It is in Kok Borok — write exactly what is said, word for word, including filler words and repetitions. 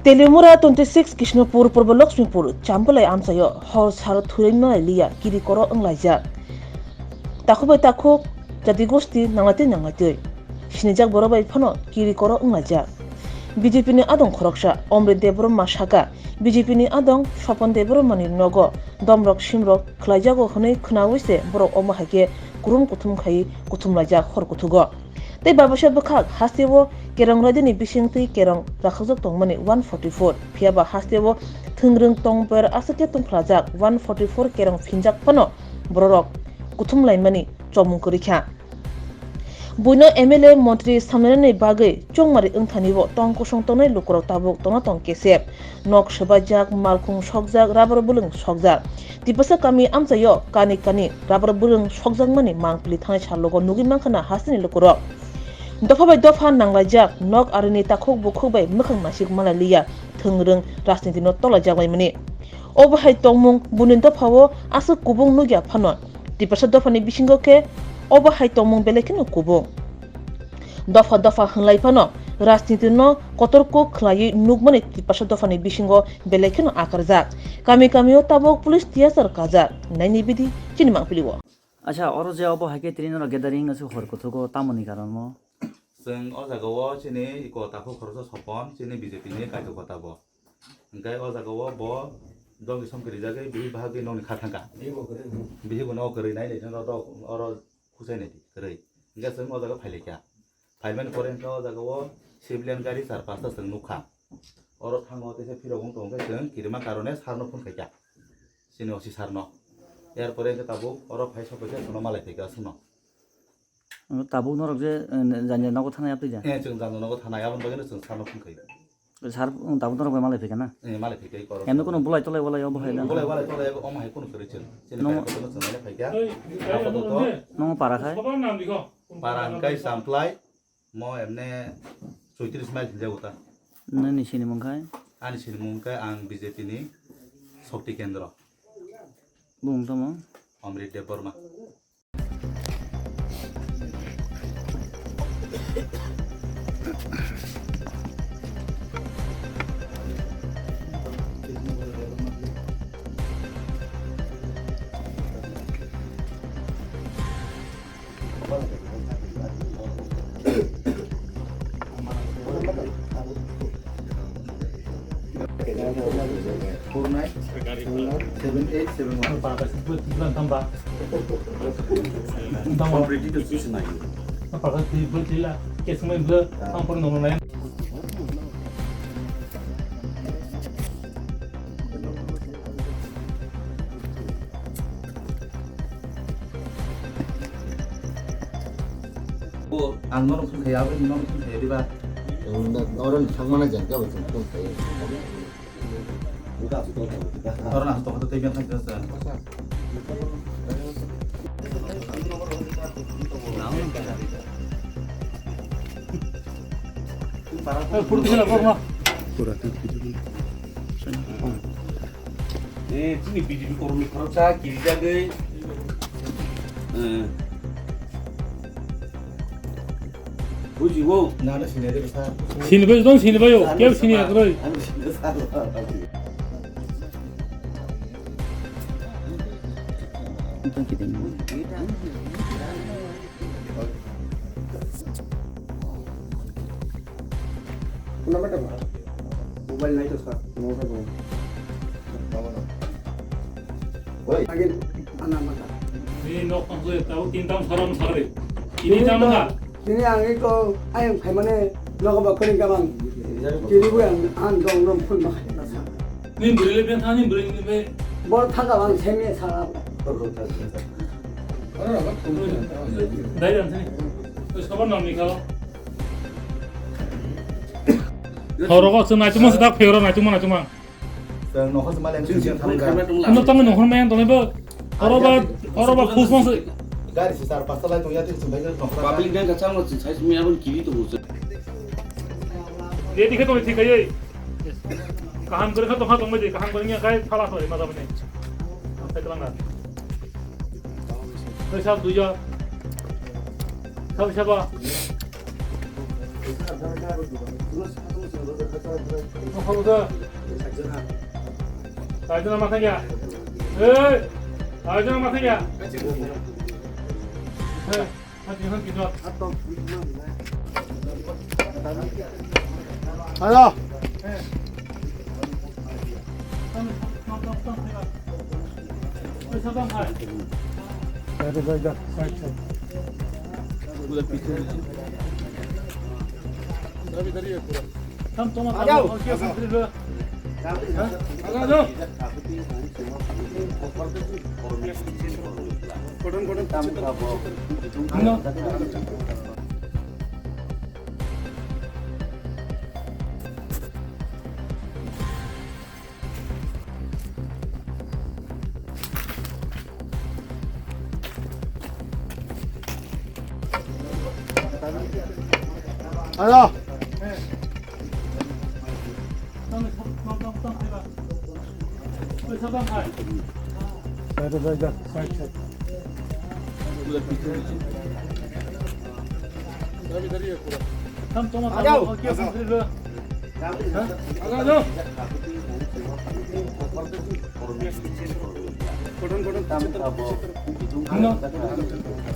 Telimura twenty six Kishnopur Purbo Lakshmipur Chambalai amchaio hor sar thwrwngma liya kiri koro wnglaijak. Takhuk bai takhuk jati gosti nanglaitwi nanglaitwi sinijak borok bai phano kiri koro wnglaijak. B J P ni adong khoroksa Omrit Debbarma saka, B J P ni adong Sopon Debbarma ni nogo domrok simrok khlaijago hwnwi khwnawi se borok omo hai khe kurum kuthum khai kuthumlaijak hor kuthugo. Tei babasa bwkhak hasteo kerong raidini bisingtwi kerong rakhokjak tongmani one forty four, phiyaba hasteo thwngrwng tongper aswk khe tongphlajak one forty four kerong phinjak phano bororok kuthumlaimani chomung kwrwi kha. Buino M L A montri samlainani bagwi chongmari wngthanibo tong kosong tongnai lukurok tabuk tongna tong kesep. Nok swbaijak, malkhung sokjak, rubber bwlwng sokjak. Tipasa kami amchaio kani kani rubber bwlwng sokjakmani mangpili thangnai salogo nugwi mankha na hasteni lukurok. Dopha bai dopha nanglaijak, nok arini takhuk bukhuk bai mwkhang naisik malai liya, thwngrwng rajnitino tolaijak laimani. Obo hai tongmung buini dophao aswk kubung nukya phano, Tiprasa dophani bisingo khe obo hai tongmung belai kheno kubung. Dopha dopha hwnlai phano rajnitino kotor kok khwlaiwi nukmani Tiprasa dophani bisingo belai kheno akarjak. Kami kamio tabuk police tiyachar kajak. Naini bidi chini mangpili o. Acha, oro je obo hai khe tini norok gathering aswk hor kuthugo tamoni karonmo? Chwng o jaga o chini iko takhuk khoroksa Sopon, chini B J P ni kaitor kota bo. Hwnkhe o jaga o bo dogi somkhe rijagwi bihik bahagwi nokni kha thangkha. Bihik bo kwrwi. Bihik bo nogo kwrwi nai nai oro, oro khusai nai di kwrwi. Hwnkhe chwng o jaga phailaikha. Phaimani pore hwnkhe o jaga o civilian gari char pasta chwng nukha. Oro thango teisa phirok wng tongkhe chwng kirima karone sir no phone khaikha. Chini O C sir no. Yar pore hwnkhe tabuk oro phai sokphaikhe chwngno malai phaikha chwngno. Tabuk norok je, eh, janja nogo thanai yaptwi ja? Eh, chwng janja nogo thanai, aboni bagwino chwng sir no phone khaio. Sir, tabuk norok bai malai phaikha na? Eh, malai phaikha, korok. Emno kono bulai tolai walai obo hai na? Bulai walai tolai omo hai kono kwrwi chwng. Chini nongo kaitor no chwng malai phaikha. Apato to. Nongo para khai? Para hwnkhe Champlai, mo emne choitris mile hinjago ta. Nini sinimung khai? Ani sinimung khai ang B J P ni Shakti Kendra. Bumung tamo? Omrit Debbarma. Four nine seven eight seven one. Complete itu sih nai. Ang nono phone khai, aboni nono phone khai diba? Oro ni thangmana jang khe abo phone khai. Oro na to tei biang khai. Eh, chini B J P kormi khoroksa kirijagwi, eh, bujigo. Sinibai jong sinibai o, keu sini akroi. Kuna mata ba? Mobile nai to sa. Mobile ba. Oi. Again, ana mata. Ni nok ang tu tahu tintang saram sari. Ini sama ka? Ini ang iko ayam khai mane nogo ba kering kamang. Kiri bu ang an dong nom phun ma. Ni beri le biang thani beri ni be. Bor thaka bang semi sa. Dai dan sini. Terus kapan nang nikah? Horo kok senai cuma sedak phero nai cuma nai cuma. Seng nohor cuma leng sing sing thanai da. Ano tangan nohor mayan tonai bo. Oro ba, oro ba khus mas. Gari si sar pasta lai tong ya tik sumbai nohor. Public dan kacang mas sai sumi abon kiri to bujhe. Ye dikhe to thik hai. Kaham kore kha to kha tong mai de, kaham kore nya kai phala to ma da bani. Sai kalanga. Oi sab duja. Sab saba. Taidona matanya. Hey, taidona matanya. Hey, hati hati jot. Hello. Hello.